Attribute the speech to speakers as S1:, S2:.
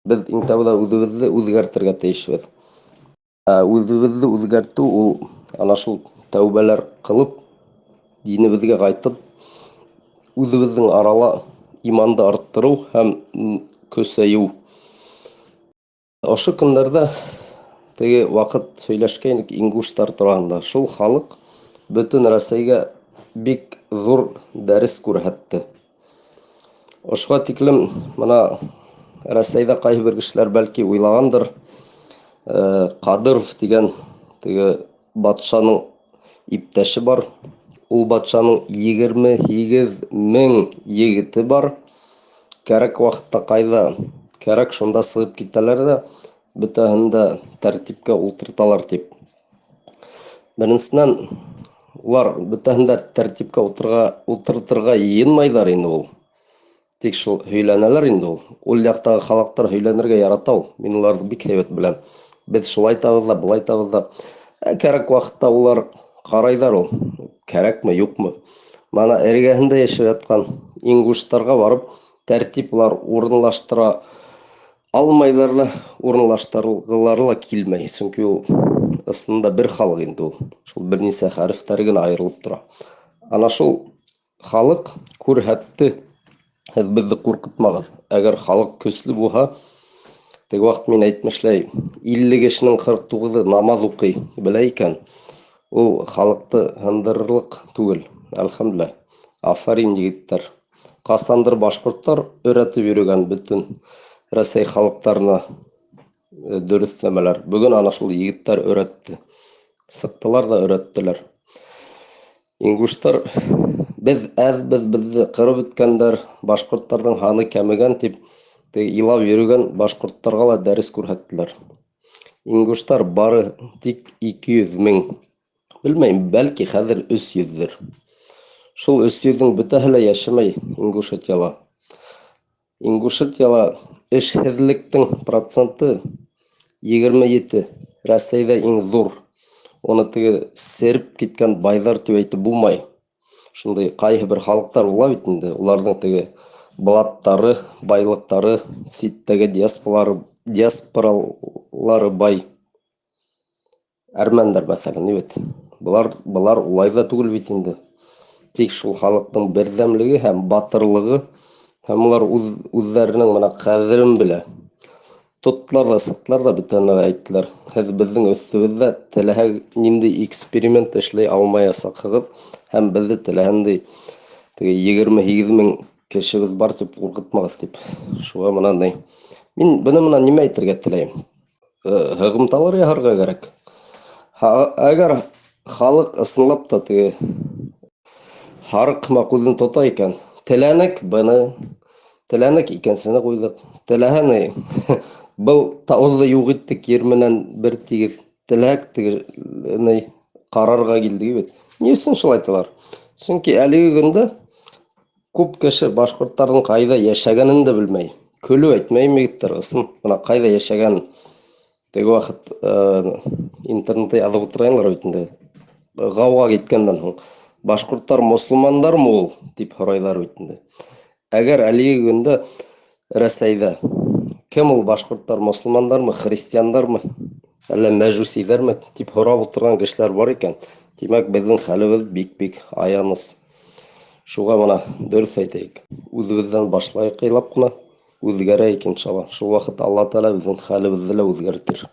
S1: Беҙ иң тәүҙә үҙебеҙҙе үҙгәртергә тейешбеҙ. Ә үҙебеҙҙе үҙгәртеү ул ана шул тәүбәләр ҡылып, динебеҙгә ҡайтып, үҙебеҙҙең арала иманды арттырыу һәм көсәйеү. Ошо көндәрҙә теге ваҡыт һөйләшкәйнек ингуштар тураһында. Шул халыҡ бөтөн Рәсәйгә бик ҙур дәрес күрһәтте. Ошоға тиклем мына Рәсәйҙә ҡайһы бер кешеләр бәлки уйлағандыр, Ҡадыров тигән теге батшаның иптәше бар. Ул батшаның 28 мең егете бар. Кәрәк ваҡытта ҡайҙа кәрәк, шунда сығып китәләр ҙә, бөтәһен дә тәртипкә ултырталар тип. Беренсенән, улар бөтәһен дә тәртипкә ултыртырға йыйынмайҙар инде ул. Тик шул һөйләнәләр инде ул. Ул яҡтағы халыҡтар һөйләнергә ярата ул. Мин уларҙы бик һәйбәт беләм. Беҙ шулай итәбеҙ ҙә, былай итәбеҙ ҙә. Ә кәрәк ваҡытта улар ҡарайҙар ул. Кәрәкме, юҡмы? Мана эргәһендә йәшәп ятҡан ингуштарға барып тәртип улар урынлаштыра алмайҙар ҙа, урынлаштырғылары ла килмәй. Сөнки ул ысынында бер халыҡ инде ул. Шул бер нисә хәрефтәре генә айырылып тора. Ана шул халыҡ күрһәтте. Һеҙ беҙҙе ҡурҡытмағыҙ. Әгәр халыҡ көслө булһа, теге ваҡыт мин әйтмешләй, 50 кешенең 49-ы намаҙ уҡый белә икән, ул халыҡты һындырырлыҡ түгел. Әлхәмдүлилләһ. Афарин, егеттәр. Ҡасандыр башҡорттар өйрәтеп йөрөгән бөтөн Рәсәй халыҡтарына дөрөҫ нәмәләр. Бөгөн ана шул егеттәр өйрәтте. Сыҡтылар ҙа өйрәттеләр. Ингуштар беҙ әҙбеҙ, беҙҙе ҡырып бөткәндәр, башҡорттарҙың һаны кәмегән тип илап йөрөгән башҡорттарға ла дәрес күрһәттеләр. Ингуштар бары тик 200 мең. Белмәйем, бәлки хәҙер 300-ҙер. Шул 300-ҙең бөтәһе лә йәшәмәй Ингушетияла. Ингушетияла эшһеҙлектең проценты 27. Рәсәйҙә иң ҙур. Уны теге сереп киткән байҙар тип әйтеп булмай. Шундай ҡайһы бер халыҡтар була бит инде, уларҙың теге блаттары, байлыҡтары, ситтәге диаспоралары бай. Әрмәндәр мәҫәлән, бит. Былар улай ҙа түгел бит инде. Тик шул халыҡтың берҙәмлеге һәм батырлығы, һәм улар үҙҙәренең мына ҡәҙерен белә. Тоттолар ҙа, сыҡтылар ҙа, бөтәһенә лә әйттеләр. Һеҙ беҙҙең өҫтөбөҙҙә теләһә ниндәй эксперимент эшләй алмаясаҡһығыҙ һәм беҙҙе теләһә ниндәй теге 28 мең кешебеҙ бар тип ҡурҡытмағыҙ тип. Шуға мына ни. Мин быны мына нимә әйтергә теләйем? Һығымталар яһарға кәрәк. Әгәр халыҡ ысынлап та теге һарыҡ һымаҡ үҙен тота икән, теләнек быны, теләнек икенсене ҡуйҙыҡ. Теләһә ни, был тауҙы юҡ иттек ер менән бер тигеҙ. Теләһәк теге ни ҡарарға килдек бит. Ни өсөн шулай әйтәләр? Сөнки әлеге көндә күп кеше башҡорттарҙың ҡайҙа йәшәгәнен дә белмәй. Көлөп әйтмәйем, егеттәр, ысын, бына ҡайҙа йәшәгәнен. Теге ваҡыт интернетта яҙып ултырғайнылар бит инде. Ғауға киткәндән һуң башҡорттар мосолмандармы ул тип һорайҙар бит инде. Әгәр әлеге көндә Рәсәйҙә кем ул башҡорттар, мосолмандармы, христиандармы, әллә мәжүсиҙәрме тип һорап ултырған кешеләр бар икән, тимәк, беҙҙең хәлебеҙ бик-бик аяныс. Шуға мына дөрөҫ әйтәйек. Үҙебеҙҙән башлайыҡ илап ҡына, үҙгәрәйек иншалла. Шул ваҡыт Алла Тәғәлә беҙҙең хәлебеҙҙе лә үҙгәртер.